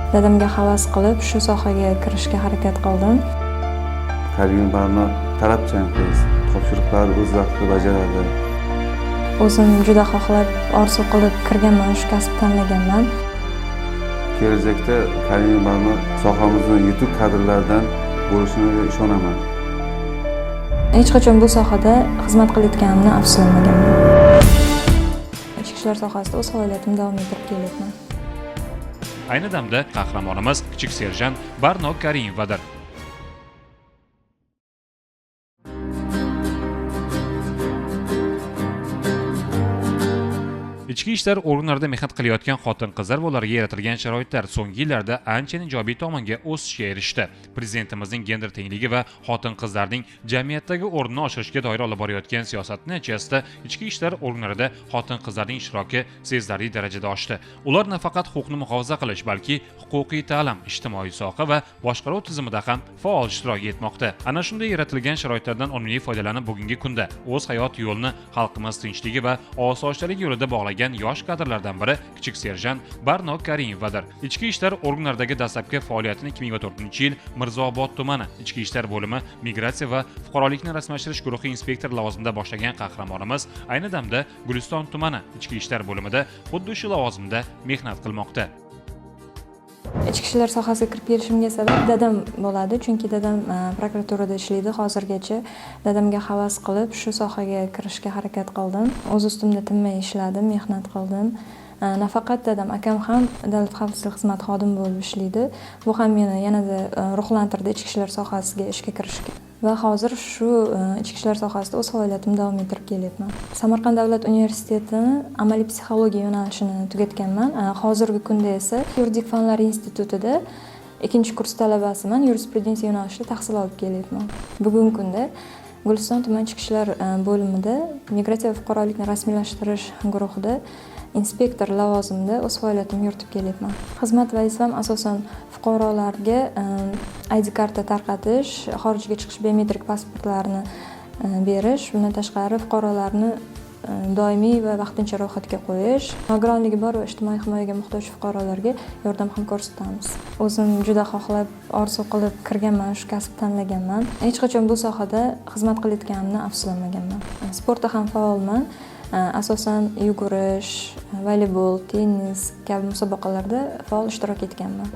Dadamga havas qilib shu sohaga kirishga harakat qildim. Karimova Barno talabchan qiz, topshiriqlarni o'z vaqtida bajaradi. O'zim juda xohlab, orzu qilib kirganman, shu kasb tanlaganman. Kelajakda Karimova Barno sohamizni yetuk kadrlardan bo'lishini ishonaman. Hech qachon bu sohada xizmat qilayotganimdan afsuslanmaganman. Ichki ishlar sohasida o'z faoliyatimni davom ettirib kelyapman. Ayni damda qahramonimiz kichik serjant Barno Karimovadir. Ichki ishlar organlarida mehnat qilayotgan xotin-qizlar va ularga yaratilgan sharoitlar so'nggi yillarda ancha ijobiy tomonga o'sishga erishdi. Prezidentimizning gender tengligi va xotin-qizlarning jamiyatdagi o'rnini oshirishga doir olib borayotgan siyosati natijasida ichki ishlar organlarida xotin-qizlarning ishtiroki sezilarli darajada oshdi. Ular nafaqat huquqni muhofaza qilish, balki huquqiy ta'lim, ijtimoiy soha va boshqaruv tizimida ham faol ishtirok etmoqda. Ana shunday yaratilgan sharoitlardan unumli foydalanib, bugungi kunda o'z hayot yo'lini xalqimiz tinchligi va osoyishtaligi yo'lida bog'lagan yosh kadrlardan biri kichik serjant Barno Karimovadir. Ichki ishlar organlaridagi dastlabki faoliyatini 2004-yil Mirzaobod tumani Ichki ishlar bo'limi migratsiya va fuqarolikni rasmiylashtirish guruhi inspektori lavozimida boshlagan qahramonimiz ayni damda Guliston tumani Ichki ishlar bo'limida xuddi shu lavozimda mehnat qilmoqda. Ichki ishlar sohasiga kirib kelishimga sabab dadam bo'ladi, chunki dadam prokuraturada ishlaydi hozirgacha. Dadamga havas qilib shu sohaga kirishga harakat qildim. O'z ustimda tinmay ishladim, mehnat qildim. Nafaqat dadam, akam ham davlat xavfsizlik xizmati xodimi bo'lib ishlaydi. Bu ham meni yanada ruhlantirdi ichki ishlar sohasiga ishga kirishga. Va hozir shu ichki ishlar sohasida o'z faoliyatimni davom ettirib kelyapman. Samarqand davlat universitetini amaliy psixologiya yo'nalishini tugatganman. Hozirgi kunda esa yuridik fanlar institutida 2-kurs talabasiman, yurisprudensiya yo'nalishida tahsil olib kelyapman. Bugungi kunda Guliston tuman ichki ishlar bo'limida migratsiya va fuqarolikni rasmiylashtirish guruhida inspektor lavozimida o'z faoliyatimni yuritib kelyapman. Xizmat vazifam asosan fuqarolarga ID karta tarqatish, xorijga chiqish biometrik pasportlarini berish, bundan tashqari fuqarolarni doimiy va vaqtincha ro'yxatga qo'yish, nogironligi bor va ijtimoiy himoyaga muhtoj fuqarolarga yordam ham ko'rsatamiz. O'zim juda xohlab, orzu qilib kirganman, shu kasb tanlaganman. Hech qachon bu sohada xizmat qilayotganimdan afsuslanmaganman. Sportda ham faolman. Asosan yugurish, voleybol, tennis kabi musobaqalarda faol ishtirok etganman.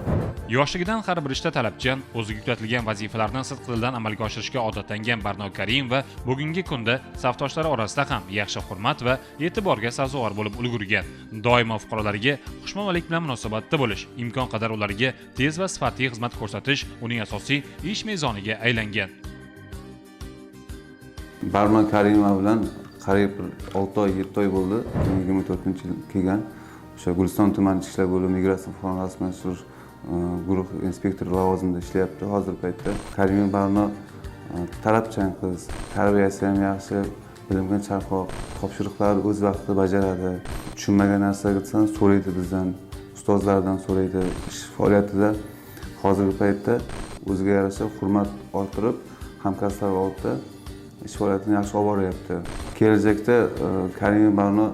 Yoshligidan har bir ishda talabchan, o'ziga yuklatilgan vazifalarni sidqidildan amalga oshirishga odatlangan Barno Karimova bugungi kunda safdoshlari orasida ham yaxshi hurmat va e'tiborga sazovor bo'lib ulgurgan. Doimo fuqarolarga xushmuomalalik bilan munosabatda bo'lish, imkon qadar ularga tez va sifatli xizmat ko'rsatish uning asosiy ish mezoniga aylangan. Barno Karimova bilan qariyb bir 6 oy, 7 oy bo'ldi. 2024-yil kelgan. O'sha Guliston tuman ichki ishlar bo'limi migratsiya fuqarolarni rasmiylashtirish guruh inspektori lavozimida ishlayapti hozirgi paytda. Karimova Barno talabchan qiz, tarbiyasi ham yaxshi, bilimga chanqoq, topshiriqlarni o'z vaqtida bajaradi. Tushunmagan narsaga desam so'raydi bizdan, ustozlardan so'raydi. Ish faoliyatida hozirgi paytda o'ziga yarasha hurmat orttirib, hamkasblar oldida ish faoliyatini yaxshi olib boryapti. Kelajakda Karimova Barno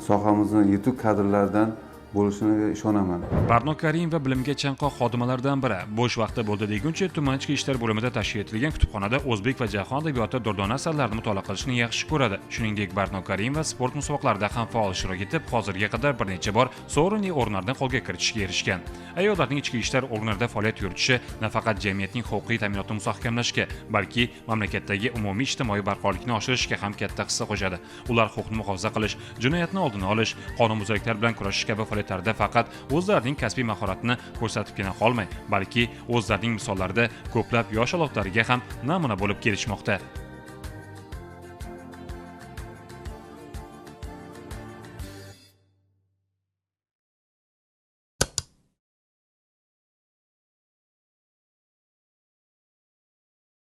sohamizni yetuk kadrlardan bo'lishini ishonaman. Barno Karimova bilimga chanqoq xodimalardan biri. Bo'sh vaqti bo'ldi deguncha tuman ichki ishlar bo'limida tashkil etilgan kutubxonada o'zbek va jahon adabiyoti durdona asarlarini mutolaa qilishni yaxshi ko'radi. Shuningdek, Barno Karimova sport musobaqalarida ham faol ishtirok etib, hozirga qadar bir necha bor sovrinli o'rinlarni qo'lga kiritishga erishgan. Ayollarning ichki ishlar organlarida faoliyat yuritishi nafaqat jamiyatning huquqiy ta'minotini mustahkamlashga, balki mamlakatdagi umumiy ijtimoiy barqarorlikni oshirishga ham katta hissa qo'shadi. Ular huquqni muhofaza qilish, jinoyatni oldini olish, qonunbuzarliklar bilan kurashish kabi faoliyatlarida faqat o'zlarining kasbiy mahoratini ko'rsatibgina qolmay, balki o'zlarining misollarida ko'plab yosh avlodlarga ham namuna bo'lib kelishmoqda.